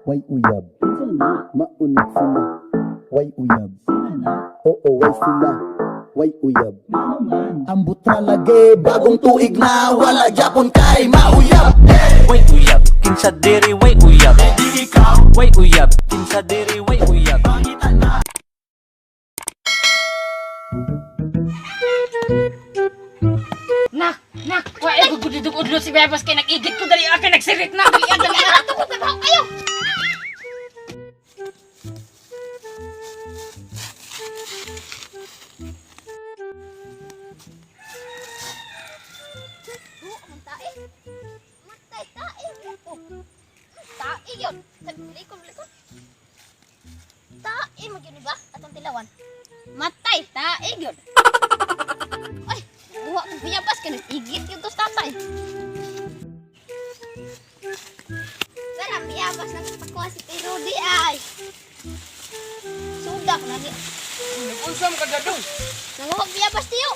Way uyab. Maunit sila. Way uyab. Oo, way sila. Way uyab. Ambot ra lagi, bagong tuig na wala gyapon kay mauyab. Way uyab, kinsa diri way uyab. Way uyab, kinsa diri way uyab. Nak, nak, wa ay gud dito udlo si Bebas kay nag-igit ko dali ah, kay nagsirit na dali ah, dali ah. Ato ko kay baho kayo. Tae. Matay tae. Oh. Tae yun. Likod, likod. Tae mo gyud ni ba? Atong tilawan. Matay tae gyud. Ay, buha ko biyabas kay nag-igit yun to sa tatay. Pero biyabas nang pakuha si kay Rudy ay. Sudak na di. Unsa man kagadong? Nanguha biyabas tiyo.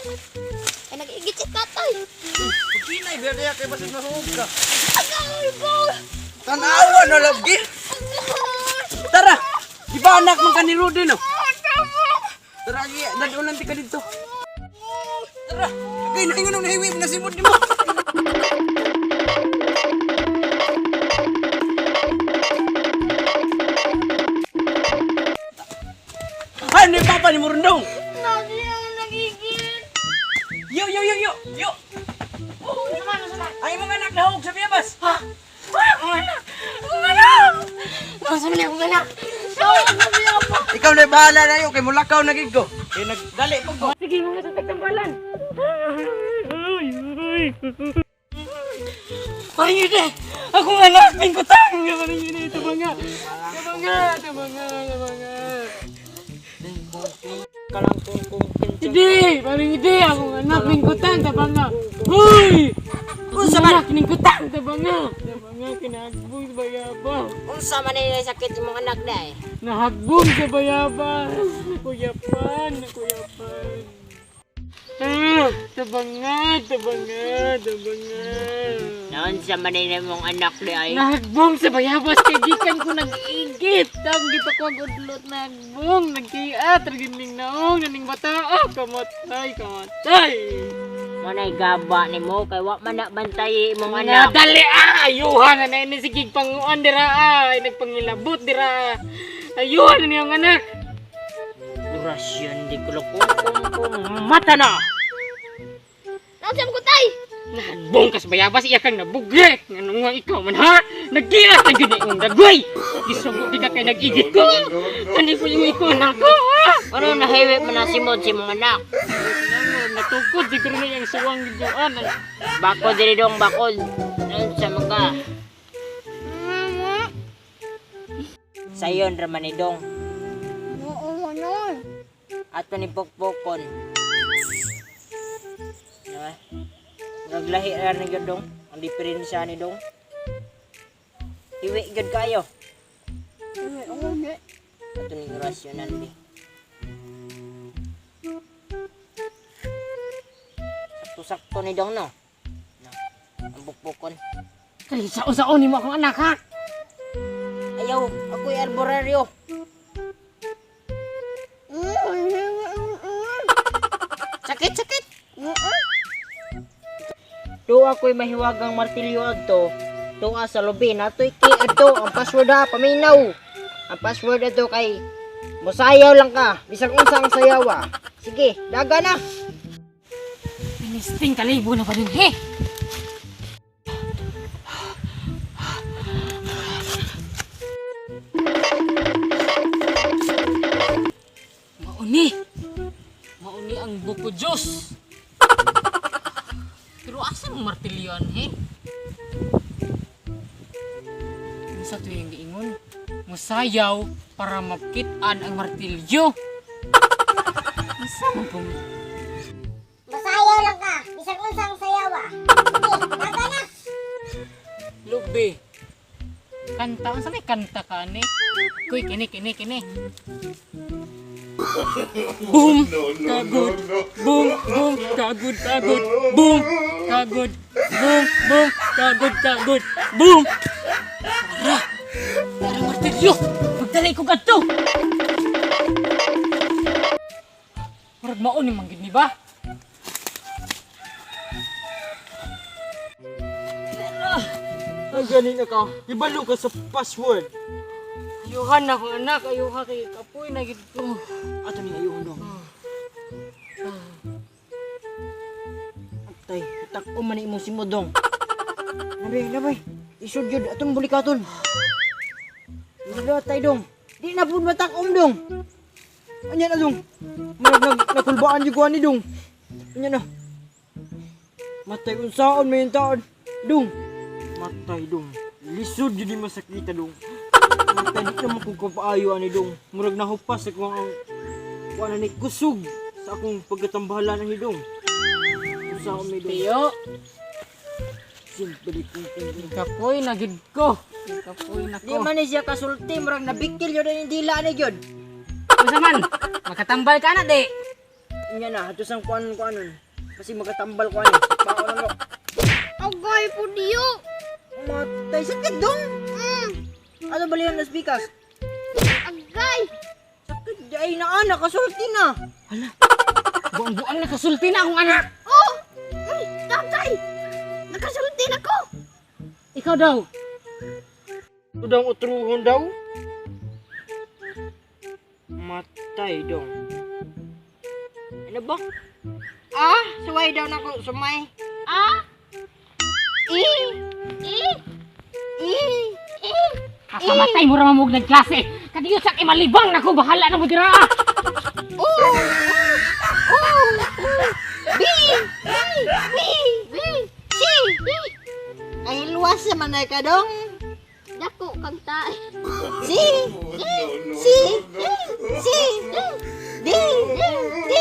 Ay nag-igit si tatay. Pagkinay biya kaya kay basig nasuog ka. Agay bol. Tanawa na lagi. Tara. Di ba anak man ka ni Rudy no? Tara gi, dadunan ti ka didto. Tara. Kay naingon nung nahiwi na simod nimo. Ano yung papa ni Murundong? Lagi ang nagigit. Yo, yo, yo, yo, yo! Ay, mga anak nahog sa biyabas! Ha? Ang anak, ang anak. Nasa man ang anak. Ikaw na bahala na yun, kay mulakaw na gid ko. Kay nagdali po ko. Sige mga sa tagtambalan. Ay, ay. Parang yun eh. Akong anak, mingkutang. Parang yun eh, tabanga. Tabanga, tabanga, tabanga. Hindi, parang hindi. Akong anak, mingkutang, tabanga. Uy! Unsa man? Anak, ningkutang, tabanga. Tabanga, kinahagbong sa bayabas. Unsa man ni sakit imong anak day? Nahagbong sa bayabas. Nakuyapan, nakuyapan. Ah, tabanga, tabanga, tabanga. Naunsa man ni imong anak day? Nahagbong sa bayabas kay gikan ko nag-igit. Tang gito ko ang udlot nahagbong, nagkiat, ragining naong, naning bata, ah, kamatay, kamatay. Manay gaba nimo kay wa man na bantay imong Na anak. dali ah, ayuhan na na ini sige panguan dira ah, ay nagpangilabot dira. Ah. Ayuhan na niyang anak. Orasyon di ko kung mata na. Naunsa mo ko tay? Nahagbong ka sa bayabas, iya kang nabugre. Ngano nga ikaw man ha? Nagkiat na gini ang dagway. Gisugo di ka kay nag-igit ko. Ano ko yung ikaw anak ko ha? Ano nahiwi man na simod si imong anak? Ano, natukod siguro na yung suwang giguan. Bakod diri dong bakod. Naunsa man ka? Sayon ra man ni dong. Oo mo nun. Ato ni pokpokon. Diba? Murag lahi ra ni gyud dong. Ang diferensya ni dong. Iwi gyud kayo. Ato ni orasyonan bi. Sakto-sakto ni dong no. No. Ang pokpokon. Kali sao-sao ni mo akong anak ha? Ayaw, ako'y arboraryo. Sakit, sakit. Tuwa ko'y mahiwagang martilyo adto. Tuwa sa lubi natoy key adto ang password ha, paminaw. Ang password adto kay musayaw lang ka bisag unsa ang sayawa. Sige, daga na. Pinisting kalibo na pa din he. Mauni. Mauni ang buko Diyos. Pero asa mong martilyon he? Unsa to yung giingon? Musayaw para makitaan ang martilyo. Asa man po? Masayaw lang ka. Bisag unsa ang sayawa. Sige, daga na. Lubi. Kanta, unsa may kanta ka ni? Kuy, kini kini kini. Boom, kagod. Boom, boom, kagod, kagod. Boom, kagod. Boom, boom, kagod, kagod. Boom. Tara. Tara. Martilyo! Magdalay ko kadto! Murag mao ni manggid ni ba? Ang galing na ka. Ibalo ka sa password. Ayuhan na akong anak, ayuha kay kapoy na gid ko. Ato ni ayuhon dong. Tay, tak-o man imong si Modong. Nabay, nabay. Isod yun, atong bulikaton. Wala tay dong. Di na pud matak-om dong. Anya na dong. Murag nag nakulbaan yung kuan ni dong. Anya na. Matay unsaon may taon. Dong. Matay dong. Lisod yun di masakita dong. Matay di naman kung kapaayo ani dong. Murag nahupas ako ang kuan ni kusog sa akong pagkatambahalan ani dong. Unsaon may dong. Tiyo, Simple kung kung kapoy na gid ko. Kapoy na Di ko. man ni siya kasulti, murag nabikil yun ang dila ni yun. Unsa man? Makatambal ka na di. Nya na, ato sang kuanon kuanon. Kasi makatambal ko ani. Pao lang ko. Agay po diyo. Matay sakit dong. Ano balihan las bikas? Agay. Sakit di ay na ana kasulti na. Buang-buang na kasulti na akong anak. Oh! Uy, tatay! Nakasulti na ko! Ikaw daw. Udang utruhon daw. Matay dong. Ano ba? Ah, suway daw na ko, sumay. A I I I I Kasamatay mo ra mamug nagklase. Kadiyo sa kay malibang nako bahala na mo dira. U U U B B B B C D. Kahilwas sa manay ka dong. Dako kang tae. C C C D D D D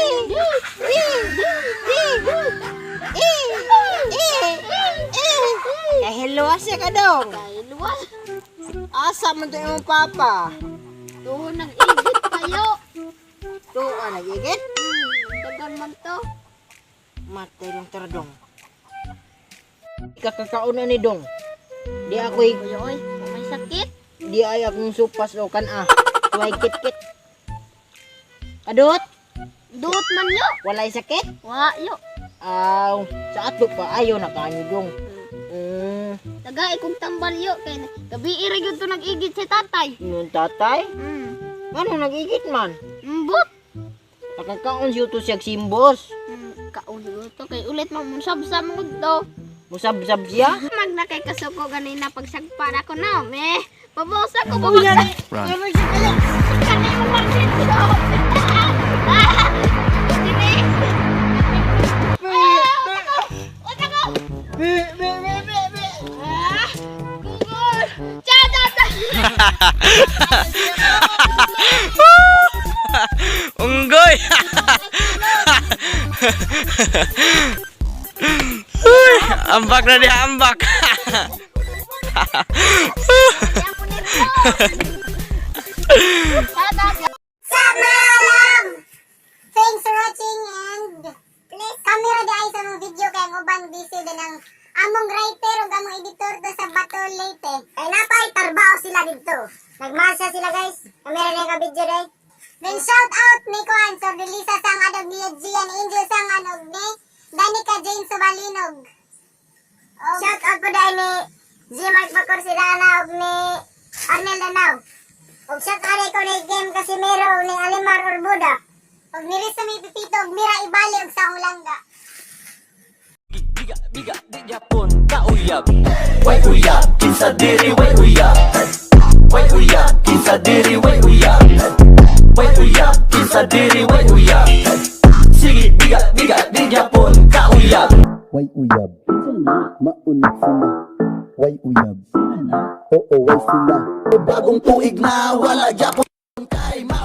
E E E. Kahilwas siya ka dong. Kahilwas. Asa man to imong papa? Tuho nag-igit kayo. Tuwa nagigit? Dagan man to. Matay lang tara dong. Kakakaon na ni dong. Di ako'y Oy, oy, may sakit. di ay akong supas o kan ah. Tuway kit-kit. Kadot, Duot man yo. walay sakit? Wa yo. Aw, sa ato pa ayaw na kanyo dong. Tagay kong tambal yo kay gabi ira gyud to nag-igit si tatay. Yung tatay? Ano nagigit man? Mbot. Nakakaon siya to siyag simbos. Kaon gyud to kay ulit man mun sabsa mo to. Musabsab siya. Mag na kay kasuko ganina pagsagpa na ko na me. Pabosa ko pabaksa. Ano siya kaya? Kanay mo martilyo. Ah! Dili. Ah! Unsa ko? Be, be, be, be, be. Ah! Google! Cha cha cha! Unggoy! Uy, ambak na di ambak. Cha cha cha! Salam! Thanks for watching and please camera di ay sa among video kay ang uban busy din ang among writer ug among editor do sa Bato Leyte. Kay napay trabaho sila didto. Nagmasa sila guys. Camera na ka video day. Then shout out ni Kuan Sir Delisa sang anog ni Gian Angel sang anog ni Danica Jane Subalinog. Shout out po dahil ni G Mark Bacor Silana ug ni Arnel Danao. Og shout out ko ni Game Casimiro ug ni Alimar Orbuda. Og ni Risa may Pipito ug Mira Ibali ug sa akong langga. Biga biga di Japon ka uyab. Way uyab kinsa diri way uyab. Way uyab kinsa diri way uyab. Way uyab kinsa diri way uyab. Sige biga biga di Japon ka uyab. Way uyab. Maunit sila. Way uyab. Oo, way sila. Bagong tuig na wala Japon kay ma.